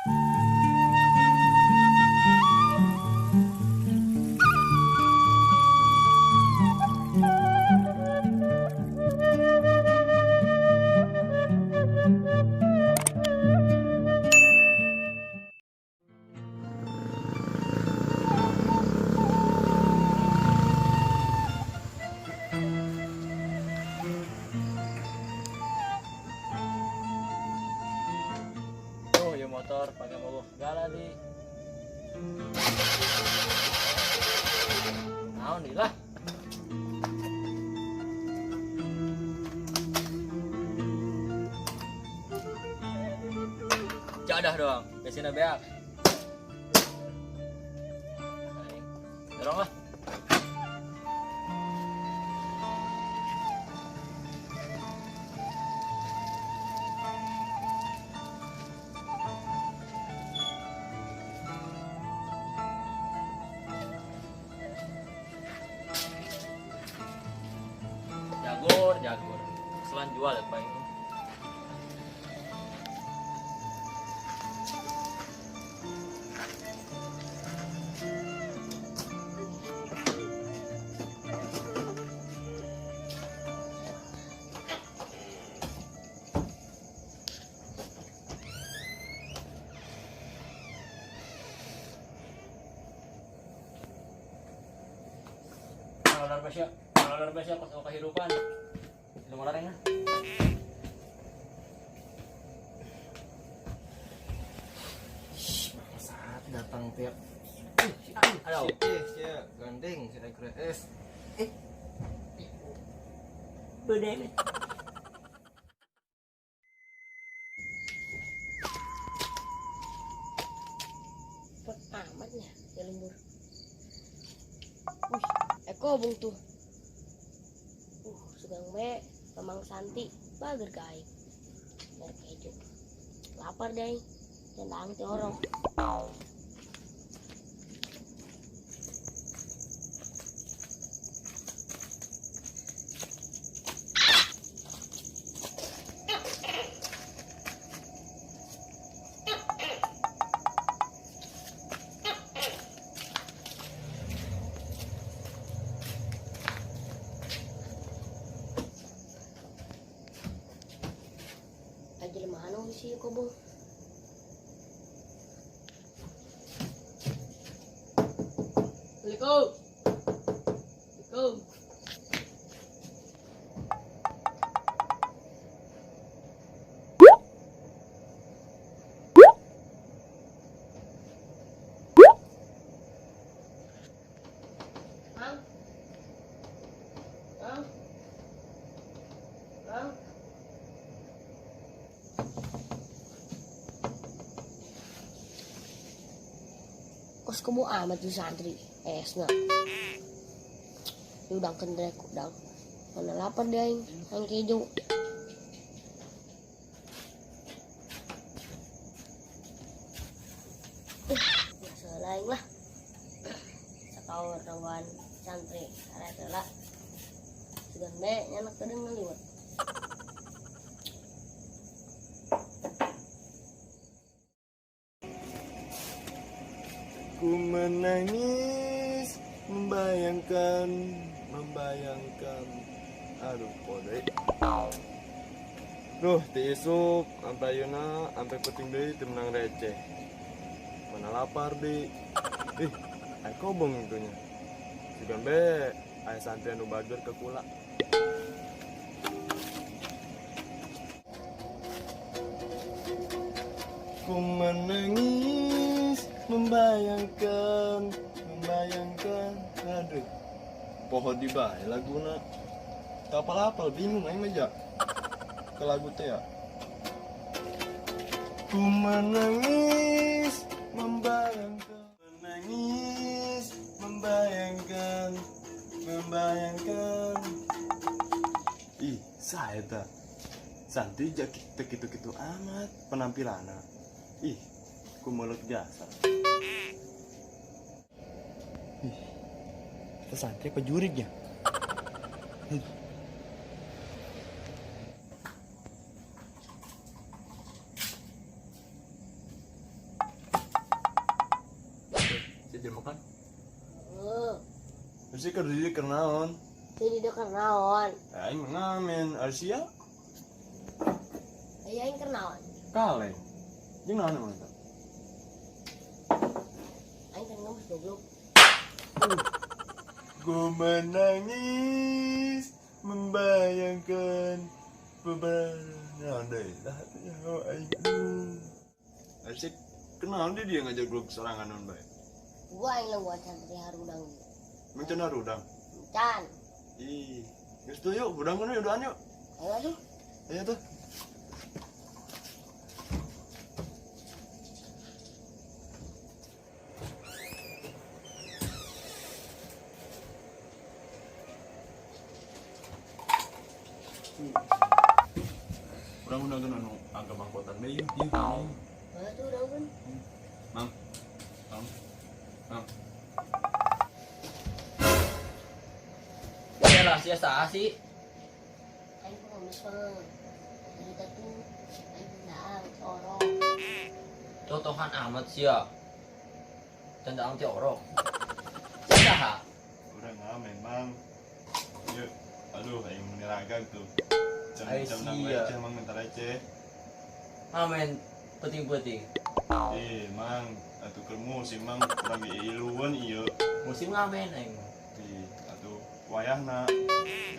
Oh, ya motor pakai mogok segala di. Naon di lah. Jadah doang, bensinnya beak. Aing, dorong lah. Jagur, jagur. Selan jual ya, Pak ini. Malar ba siya? Malar ba siya kung kahirupan? Ano mo rin ha? Saat datang tiap Ayo. Eh, sia gandeng si es. Bede. Cepet amatnya ya lembur. Wih, Eko bung tuh. Sugang be, Mamang Santi, bager ka aing. Biar keju. Lapar deh, tendang ti orong. Aja lemah si Eko bung. Assalamualaikum. Assalamualaikum. Mang. Mang. Mang. Kos kamu amat tuh santri esna. Udang kendrek udang. Mana lapar deh aing, aing keju. Masalah aing lah. Sakaur rawan santri arek heula. Sugan be nyanak teuing ngaliwet. Ku menangis membayangkan, membayangkan. Aduh, kode. Duh, ti isuk sampai ayeuna sampai penting deui teu menang receh. Mana lapar di. Ih, aya kobong itunya. Sugan be, aya santri anu bager ke kula. Ku menangis membayangkan, membayangkan. Aduh, poho di bae laguna. Tak apal-apal, bingung aing mah ja. Ke lagu teh ya. Ku menangis membayangkan, menangis membayangkan, membayangkan. Ih, saya tak santri ja teu kitu-kitu amat penampilanna. Ih, ku mulut jasa. Ih, itu santri apa jurignya? Ih. Jadi makan. Heeh. Terus keur di dieu keur naon? Teu di dieu keur naon? Aing ngamen ari sia. Aya aing keur naon? Kaleng. Jeung naon emang eta? Aing keur ngeus goblok. Ku menangis membayangkan beban naon deui lah nyaho aing. Asik kenaon dia ngajak grup sorangan naon bae. Gua aing leuweung santri harudang. Emang cenah harudang? Can. Ih, geus tuh yuk, hudang kan yuk, udahan yuk. Ayo tuh. Ayo tuh. Urang undang anu agak bangkotan deh yuk. Yuk. Ayo tuh urang kan. Mang. Mang. Mang. Ya lah sia saha sih? Aing pengemis mah. Cerita tuh aing daang orok. Totohan amat sia. Can daang ti orok. Saha? Urang ngamen, Mang. Yuk. Aduh, aing meniragag tuh. Ai Jam jam sia. receh, Mang, minta receh. Amen penting-penting. Eh, Mang, atuh keur musim, Mang, urang iluan ieu. Musim ngamen aing. Ih, atuh wayahna.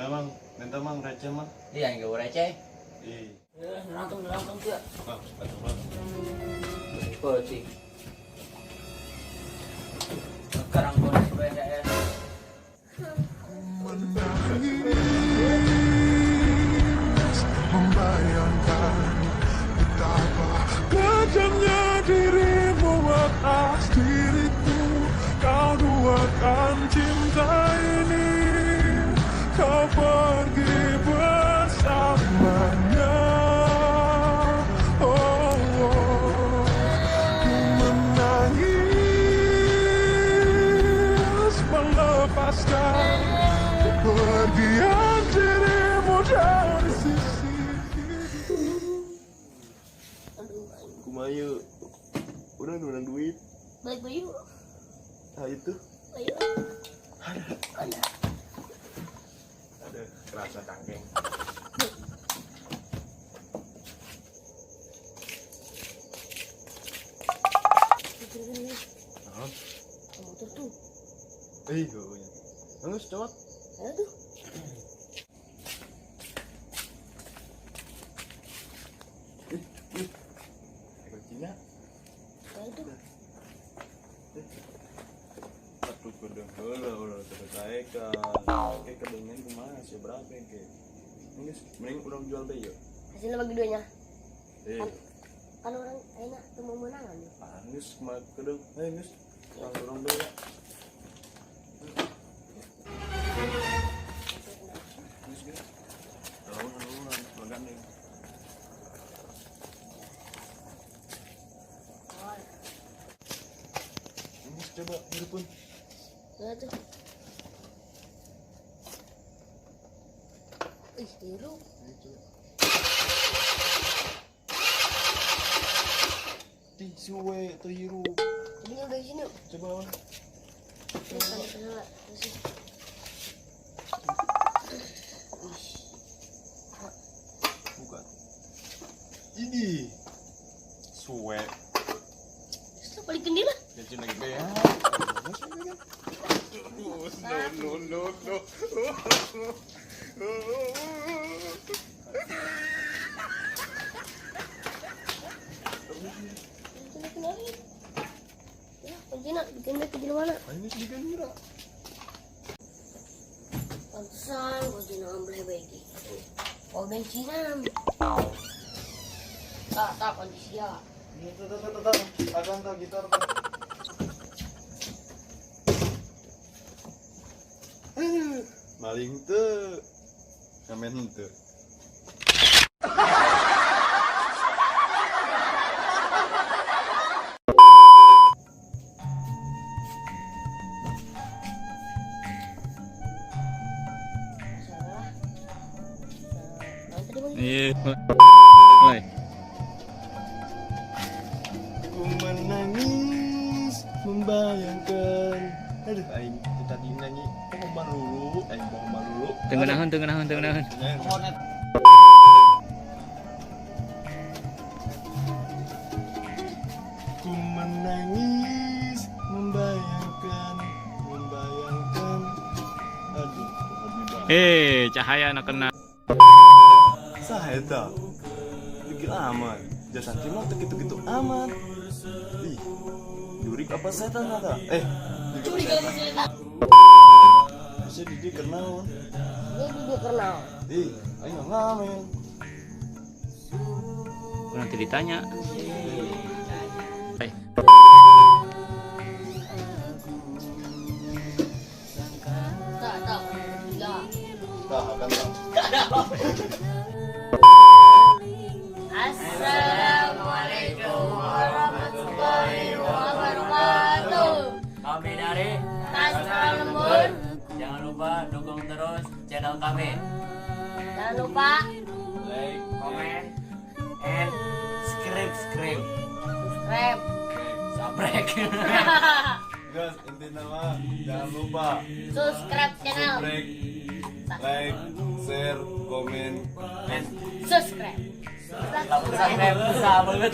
Gak, Mang, minta Mang receh, Mang. Iya aing ge receh. Ih, Nerangtung nerangtung sia. Mang, atuh, Mang. Penting. Sekarang gua sepeda. Menangis membayangkan betapa kejamnya dirimu atas diriku. Kau duakan cinta ini, kau pergi bersamanya. Oh, oh. Ku menangis melepaskan kepergian dirimu dari sisi. Aduh, aing. Kumaha yeuh? Urang menang duit. Balik baju. Nah, itu. Ayo. Ada. Ada kerasa cangkeng. Naon? Motor tuh. Ih, pokoknya. Terus coba. Ayo tuh. Ih, ih. Kuncinya. Ayo tuh. Atuh kudu heula ulah teu taekan. Oke, kedengen kumaha sih berapa ke? Geus, mending urang jual teh yeuh. Hasilnya bagi duanya. Eh, Kan orang ayeuna teu mau meunangan. ah geus kumaha kedeung. Eh, geus. Urang urang deui ya. Geus, geus. Lawan lawan gandeng. Geus coba hirupun. Ayo tuh. Ih, hirup. Ih, suwe teu hirup. Ini udah di sini. Coba. Terus terus terus. Buka. Ini suwe. Terus lu balikin dia lah. Gaji lagi be ya. No, no, no, no. Bikin lagi. Ya, kuncinya bikin ke mana? Ayo bikin mira. Pantesan kuncinya ambil baik. Oh, bensinan. Tak, tak kondisi ya. Tuh, tuh, tuh, tuh, akan tak gitar. Maling tuh, ngamen tuh. Salah. Salah. Iya. Mulai. Ku menangis Membayangkan. Aduh, aing teu tadi nyanyi poho malulu, aing poho malulu. Teu ngeunaheun, teu ngeunaheun, teu ngeunaheun. Nyanyi. Ku menangis membayangkan, membayangkan. Aduh, hobi banget. Eh, cahaya anak kena. Saha eta? Degil amat. Jasa santri mah teu kitu-kitu amat. Ih, jurik apa setan eta? Eh, jurik apa setan? Bisa di dieu keur naon? Ini di kenal. Ih, aing mah ngamen. Nanti ditanya. Eh, Tak, tak. Tiga. Tah, kan tah. Assalamualaikum warahmatullahi wabarakatuh. Kami dari Sastra Lembur. Jangan lupa dukung terus channel kami. Jangan lupa Like, comment, and subscribe, subscribe. Subscribe. Sabrek. Guys, intinya mah jangan lupa Subscribe channel. Like, like, share, komen, And Subscribe. subscribe, susah banget.